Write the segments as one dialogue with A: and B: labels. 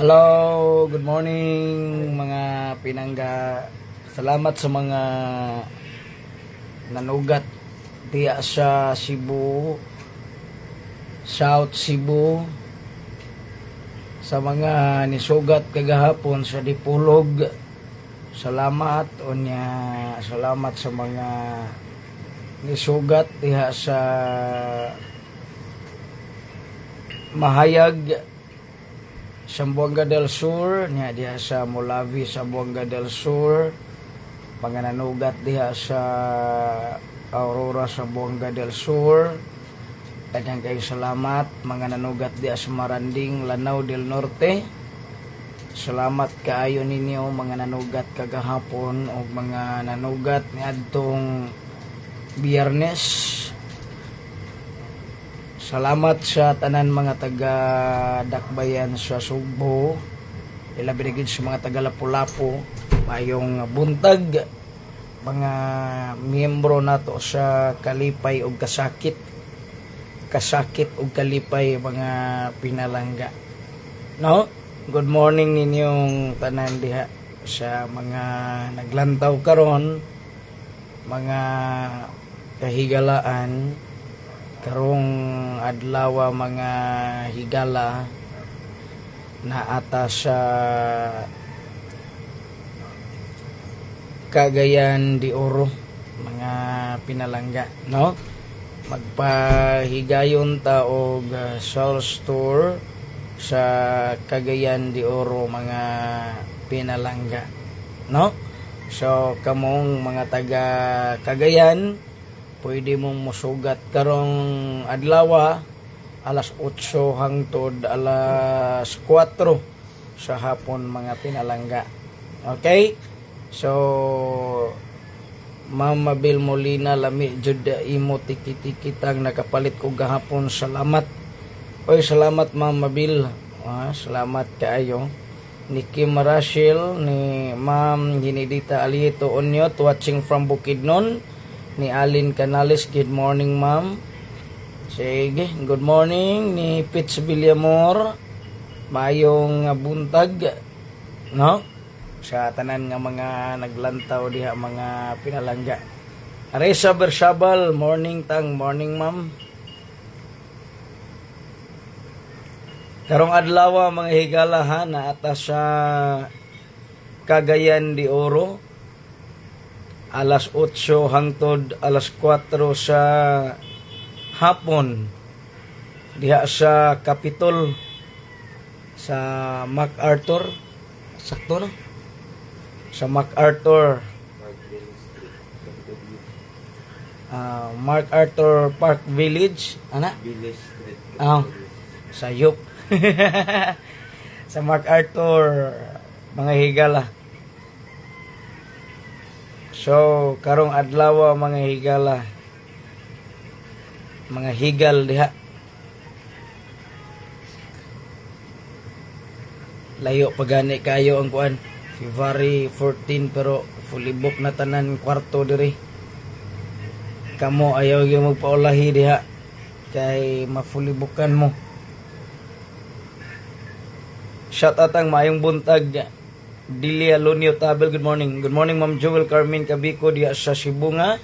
A: Hello, good morning, mga pinangga. Salamat sa mga nanugat diya sa Cebu, South Cebu, sa mga nisugat kagahapon sa Dipolog. Salamat unya, salamat sa mga nisugat diha sa Mahayag, Zamboanga del Sur, niya diha sa Molavi, Zamboanga del Sur, mga nanugat diha sa Aurora, Zamboanga del Sur. Daghang kayo salamat, mga nanugat diha sa Maranding, Lanao del Norte. Salamat kaayo ninyo, mga nanugat kagahapon o mga nanugat niadtong Biyernes. Salamat sa tanan mga taga Dakbayan sa Sugbo. Ilabi na gid sa mga taga Lapu-Lapu. Mayong buntag, mga miyembro nato sa Kalipay ug Kasakit. Kasakit ug Kalipay, mga pinalangga. No? Good morning ninyong tanan diha sa mga naglantaw karon, mga kahigalaan karong adlaw, mga higala, naata sa Cagayan de Oro, mga pinalangga, no? Magpahigayon ta og sales tour sa Cagayan de Oro, mga pinalangga, no? So kamong mga taga Cagayan, pwede mong musugat karong adlaw, alas 8 hangtod alas 4 sa hapon, mga pinalangga. Okay? So Mama Bill Molina, lami jud imo tiki-tikitang, nakapalit ko gahapon, salamat. Oy, salamat, Mama Bill. Ah, salamat kaayo. Ni Kim Rachel, ni Ma'am Ginidita Alieto Onyot, watching from Bukidnon. Ni Alin Canales, good morning, ma'am. Sige, good morning ni Pitch Villamor. Mayong buntag, no? Sa tanan nga mga naglantaw diha, mga pinalangga. Reza Bersabal, morning tang, morning, ma'am. Karong adlaw, mga higala ha, naata sa Cagayan de Oro alas 8 hangtod alas 4 sa hapon diha sa Capitol sa MacArthur, sakto no, sa MacArthur MacArthur Park Village ana.
B: Village Street.
A: Ah, sayop. Sa MacArthur, mga higala. So, karong adlaw, mga higala. Mga higal diha. Layo pa gani kayo ang kuan. February 14 pero fully book na tanan kwarto diri. Kamo ayaw gyud magpaulahi diha kay ma-fully bookan mo. Shout out ang maayong buntag. Dilia Lunio Tabel, good morning. Good morning, Ma'am Joel Carmen Cabico diha sa Sibunga.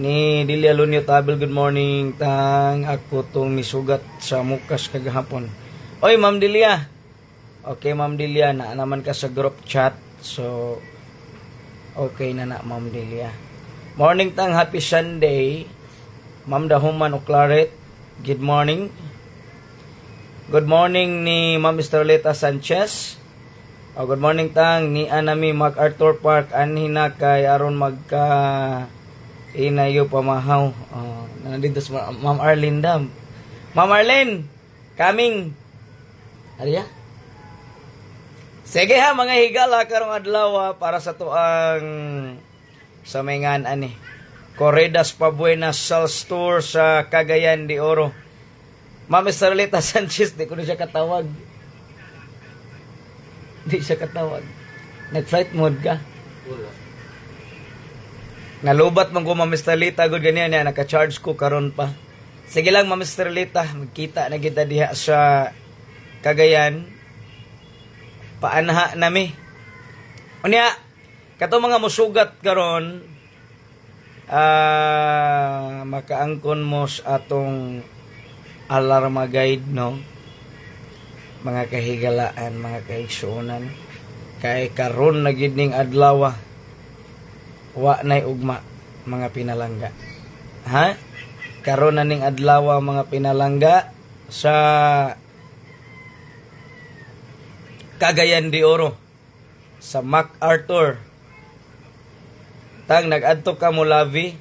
A: Ni Dilia Lunio Tabel, good morning. Tang ako tong misugat sa mukas kagahapon. Oy, Ma'am Dilia. Okay, Ma'am Dilia, na naman ka sa group chat. So, okay na na, Ma'am Dilia. Morning tang, happy Sunday. Ma'am Dahuman o Claret, good morning. Good morning ni Ma'am Estrelita Sanchez. Oh, good morning tang, ni anami MacArthur Park anhi na kay aron magka inayo pamahaw. Oh, nandito si Ma'am Arlene Dam. Ma'am Arlene, coming. Ariya? Sige ha, mga higala, karong adlaw para sa tuang sa may ani. Corredas Pabuenas Sales Tour sa Cagayan de Oro. Ma'am Estrelita Sanchez, di ko na siya katawag. Di siya katawag. Nag-flight mode ka.
B: Wala.
A: Nalubat man ko, Ma'am Estrelita, gud ganyan niya, naka-charge ko karon pa. Sige lang, Ma'am Estrelita, magkita na kita diha sa Cagayan. Paanha nami. Unya, kato mga musugat karon, makaangkon mo sa atong alarma guide, no? Mga kahigalaan, mga kaigsuonan. Kay karon na gid ning adlaw, wa nay ugma, mga pinalangga. Ha? Karon na ning adlaw, mga pinalangga, sa Cagayan de Oro, sa MacArthur. Tang, nag-adto ka Molavi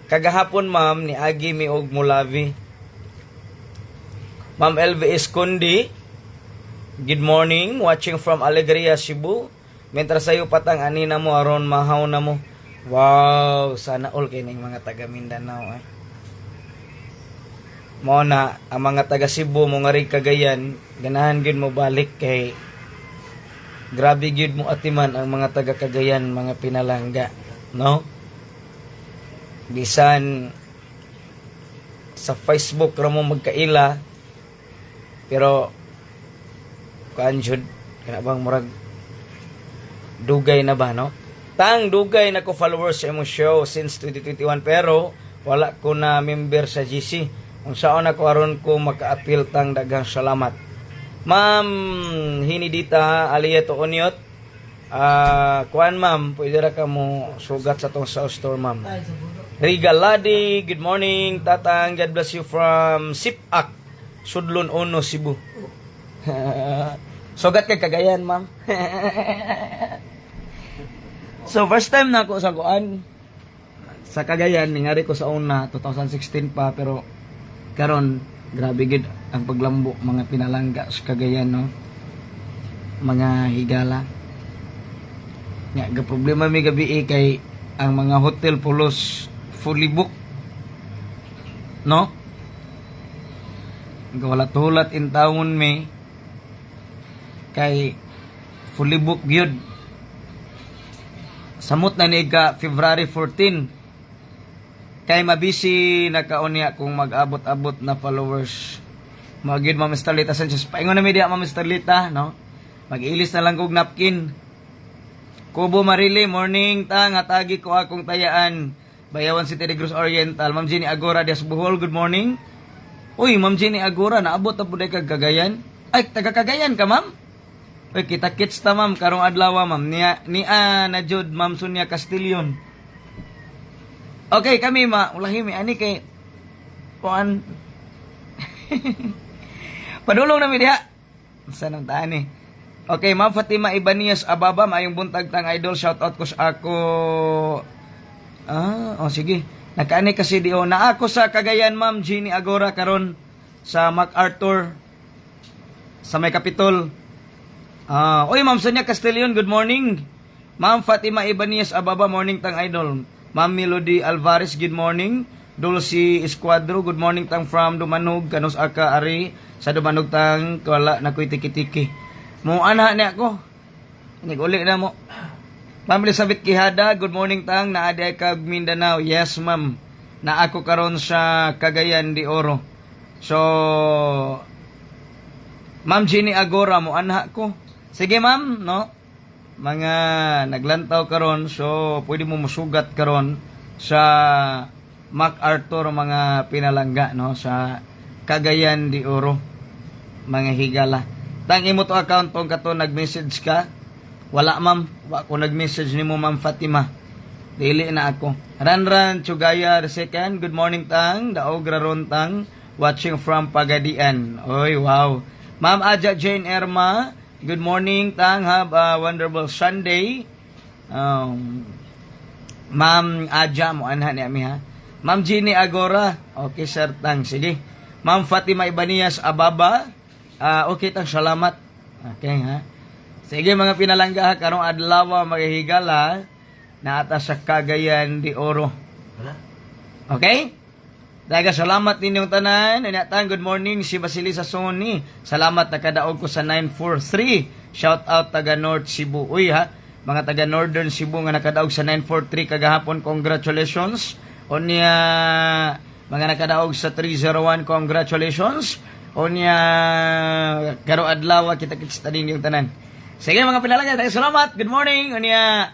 A: kagahapon, ma'am? Ni agi mi og Molavi. Ma'am LV Escondi, good morning, watching from Alegria, Cebu. Mientras sayo patang anina mo aron mahaw na mo. Wow, sana all kay ning mga taga Mindanao eh. Mo na ang mga taga Cebu mo nga rin Cagayan, ganahan gyud mo balik kay grabe gyud mo atiman ang mga taga Cagayan, mga pinalangga, no? Bisan sa Facebook ra mo magkaila, pero kuan jud kana bang murag dugay na ba, no? Tang, dugay na ko followers sa imong show since 2021, pero wala ko na member sa GC. Unsaon ako aron ko maka-appeal, tang? Daghang salamat. Ma'am Hinidita Alieto Oniot. Ah, kuan ma'am, pwede ra ka mo sugat sa tong sa store, ma'am. Rigaladi, good morning, Tatang. God bless you from Sipak, Sudlon Uno, Cebu. Sugat kay Cagayan, ma'am. So first time na ako sa kuan sa Cagayan, ningari ko sa una 2016 pa, pero karon grabe gid ang paglambo, mga pinalangga, sa Cagayan, no? Mga higala. Nga ga problema mi gabi eh, kay ang mga hotel pulos fully booked. No? Wala tulat in taon mi kay fully booked gyud. Samot na ni ka February 14. Kay mabisi na kaunya kung mag-abot-abot na followers. Magyud, Ma'am Starlita Sanchez. Paingon na mi diha, Ma'am Starlita, no? Mag-ilis na lang kog napkin. Kubo Marili, morning ta, nga tagi ko akong tayaan. Bayawan City, Negros Oriental. Ma'am Jenny Agora Dias Bohol, good morning. Uy, Ma'am Jenny Agora, naabot na po kag Cagayan. Ay, taga Cagayan ka, ma'am? Uy, kita kits ta, ma'am, karong adlaw, ma'am. Niya, niya na jud, Ma'am Sonia Castillon. Okay, kami ma, ulahi mi ani kay kuan. Padulong na mi diha. Sa nang taan eh. Okay, Ma'am Fatima Ibanias Ababa, maayong buntag tang idol, shout out ko sa ako. Ah, oh sige. Nakaani kasi di oh. Na ako sa Cagayan, Ma'am Jeannie Agora, karon sa MacArthur sa may Kapitol. Ah, oy, Ma'am Sonia Castillon, good morning. Ma'am Fatima Ibanias Ababa, morning tang idol. Ma'am Melody Alvarez, good morning. Dulce Escuadro, good morning tang from Dumanog, kanus aka ari sa Dumanog tang, wala na ko'y tiki-tiki. Mo anha niya ako. Nig-uli na mo. Ma'am Elizabeth Quijada, good morning tang, naa diay kag Mindanao. Yes, ma'am. Na ako karon sa Cagayan de Oro. So, Ma'am Jenny Agora, mo anha ko. Sige ma'am, no? Mga naglantaw karon, so pwede mo musugat karon sa MacArthur, mga pinalangga, no, sa Cagayan de Oro, mga higala. Tang, imo to account tong kato nag-message ka. Wala ma'am, wa ko nag-message nimo, Ma'am Fatima. Dili na ako. Ranran Chugaya the second, good morning tang, daog raron tang, watching from Pagadian. Oy, wow. Ma'am Aja Jane Erma, good morning tang, have a wonderful Sunday. Ma'am Aja mo anha ni ami ha. Ma'am Jeannie Agora, okay sir tang, sige. Ma'am Fatima Ibanias Ababa, okay tang, salamat. Okay ha. Sige mga pinalangga ha, karong adlaw, mga higala, naata sa Cagayan de Oro. Okay? Daga salamat ninyong tanan. Tang, good morning si Basilisa Sony. Salamat, nakadaog ko sa 943. Shout out taga North Cebu. Uy ha, mga taga Northern Cebu nga nakadaog sa 943 kagahapon, congratulations. Unya mga nakadaog sa 301, congratulations. Unya karong adlaw kita kits ta ninyong tanan. Sige, mga pinalangga, daghang salamat. Good morning. Unya,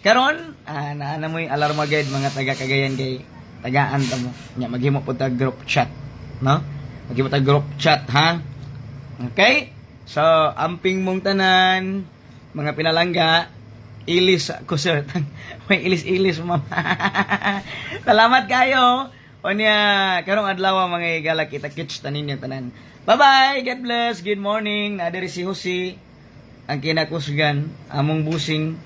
A: karon, naa na mo'y alarma guide, mga taga Cagayan, kay tagaan ta mo. Nya maghimo po ta group chat, no? Maghimo ta group chat, ha? Okay? So, amping mong tanan, mga pinalangga, ilis ako, sir. May ilis-ilis, ma'am. Salamat kayo. Unya, karong adlaw, mga higala, kita kits tanin ninyo tanan. Bye-bye. God bless. Good morning. Naa diri si Jose. Ang kinakusgan, among busing.